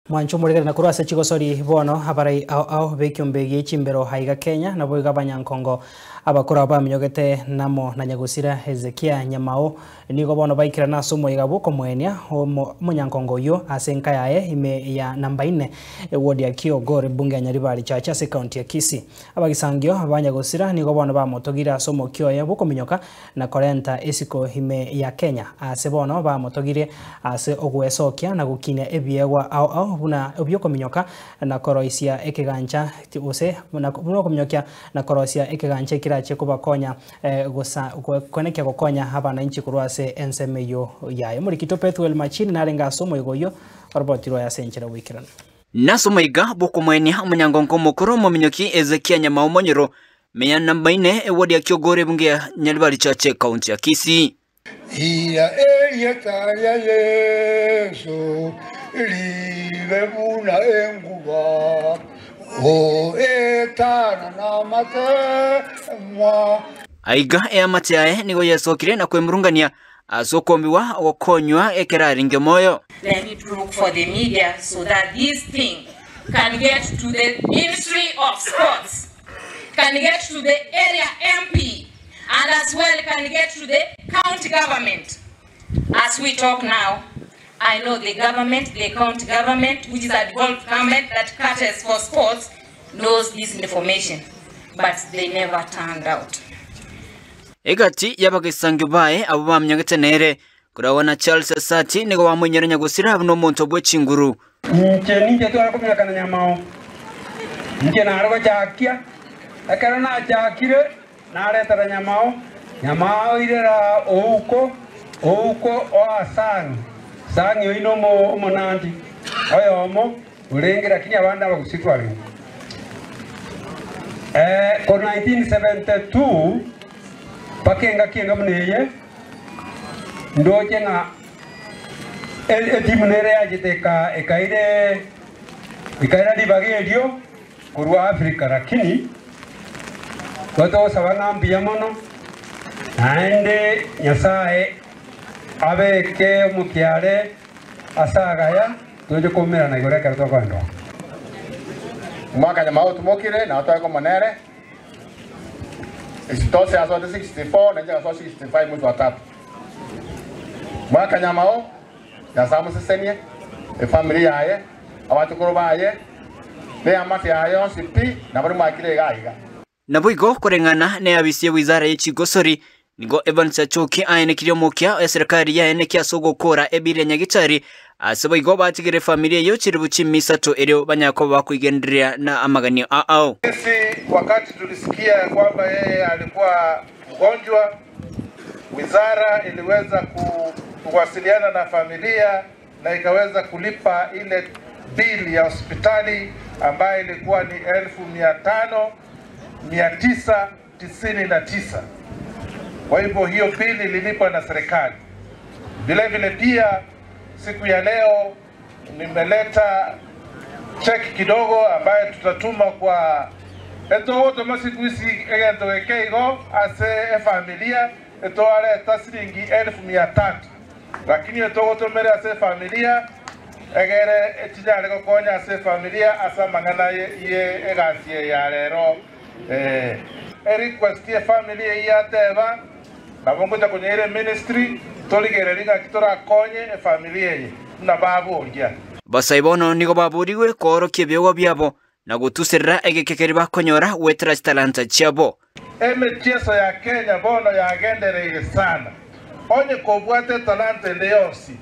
Mwanche omorigani na korwa ase chigosori bono abarai ao ao b'ekiombe gie chimbero aiga Kenya naboigo abanyankongo abakoro abwo baminyogete namo na nyagosira Hezekia Nyamao nigo bono baikirana ase omoyega bw'okomoenia omonyankongo oyio ase enka yaye ime ya namba ine eward ya Kiogor ebunge ya Nyaribari Chache ase ekaunti ya Kisii. Abagisangio ba nyagosira nigo bono bamotogire ase omokia oye bw'okominyoka na korenta esiko ime ya Kenya. Aase bono bamotogirie ase ogwesokia na gokinia ebiegwa ao ao buna ebi'okominyoka na koroisia ekegancha gose buna okominyokia na korosia ekegancha ekerachie kobakonya gosa koenekia gokonya abanainchi korwa ase ensemo eyio yaye. Omorikito Pethuel Machini narenge ase omoigo oyio oroboti rwaye ase enchera y'oboikeranu. Nase omoiga bw'okomoenia omonyangonko omokoro omominyoki Hezekia Nyamaomonyoro, Meya namba ine, eward ya Kiogoro ebunge ya Nyaribari Church ekaunti ya Kisii. Ira erieta ria Yeso ribe buna enguba, goetana namateemwa. Aiga eamate yaye nigo yesokire na kwemurungania ase okombigwa gokonywa ekero arenge moyo. They need to look for the media so that this thing can get to the Ministry of Sports. can get to the area MP and as well can get to the county government. As we talk now, I know the government, the county government, which is a devolved government that caters for sports, knows this information, but they never turned out. Egati y'abagisangio baye abwo bamnyagete nere, koragwa na Charles Asati, nigo bamoinyora nyagosira buna omonto bwe chinguru. Inche ninche tware kominyokana nyamao, inche nare gochakia, ekero nachakire naretera nyamao, nyamao oirera ouko, ouko oa Sang'i, Sang'i oyio nomo omonandi oyomo orenge lakini abande abagusii twarenge. Eh, korwa 1972 mpaka engaki enga buna eye, ndoche ng'a Etimu nere yachete ekaira ribaga erio korwa Africa lakini togosaba ng'a mbuya mono naende Nyasae abeke omokiare ase agaya toche koumerana igoro ekero tokoenda oo. Omwaka nyuma otumokire, nao tware komonere, Isitoshe asoete 64 na inche ngasoa 65 mwezi wa tatu. Mwaka nyamao, Nyasae amosesenie, efamiri yaye, abachokoro baye, na eamate yaye yonsi pi, na baria mwakire iga aiga. Naboigo koreng'ana neabisi ye wizara ye chigosori, nigo Evans Achoki aenekirie omokia o eserekari yaenekia ase ogokora ebiri ya Nyagitari, ase boigo batigire efamiri eyio chiribu chimisato erio banyare koba bakoigendereria na amaganio ao. Sisi wakati tulisikia ya kwamba yeye alikuwa mgonjwa, wizara iliweza kuwasiliana na familia na ikaweza kulipa ile bili ya hospitali ambayo ilikuwa ni 5999. Kwa hivyo hiyo bili ililipwa na serikali. Vile vile pia siku ya leo nimeleta cheki kidogo ambayo tutatuma kwa etogotoma siku isi egento eke igo ase efamilia etwareta siringi 300,000 lakini etogotomere ase efamilia egere echinyare gokonya ase efamilia ase amang'ana ye egasi eye ya rero eh, erequest ye efamilia eyio yateba nabo ngocha konyeira eministry torigereria ng'aki torakonye efamilia eye buna baboria. Abasae bono nigo baborigwe koorokia ebiegwa biabo na gotuserera egeke keria bakonyora goetera chitalanta chiabo. Emechieso ya Kenya bono yagendereire sana. Onye kobwate etalanta ende yonsi,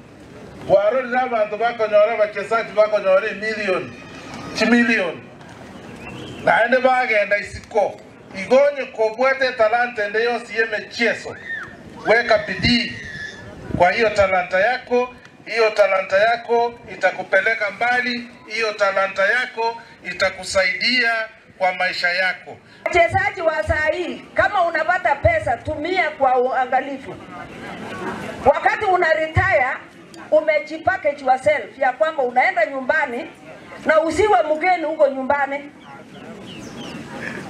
kwarorire abanto bakonyora abachesaji bakonyora emilioni, chimilioni, naende bagenda isiko. Igo onye kobwate etalanta ende yonsi y'emechieso, weka bidii kwa hiyo talanta yako. Hiyo talanta yako itakupeleka mbali, hiyo talanta yako itakusaidia kwa maisha yako. Wachezaji wa saa hii, kama unapata pesa tumia kwa uangalifu. Wakati una retire, umejipackage yourself ya kwamba unaenda nyumbani na usiwe mgeni huko nyumbani.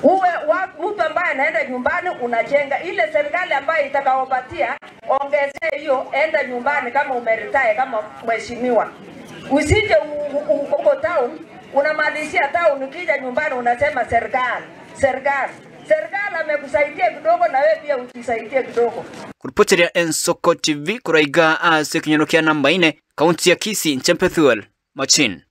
Uwe mtu ambaye anaenda nyumbani unajenga ile serikali ambayo itakaopatia, ongezea hiyo, enda nyumbani kama umeretire kama mheshimiwa. Usije uko Ukimalizia town ukija nyumbani unasema serikali, serikali. Serikali amekusaidia kidogo na wewe pia ujisaidie kidogo. Kuripoteria Ensoko TV kuraiga ase ekenyoro kia namba ine, kaunti ya Kisii, Nchempe Thuel, Machin.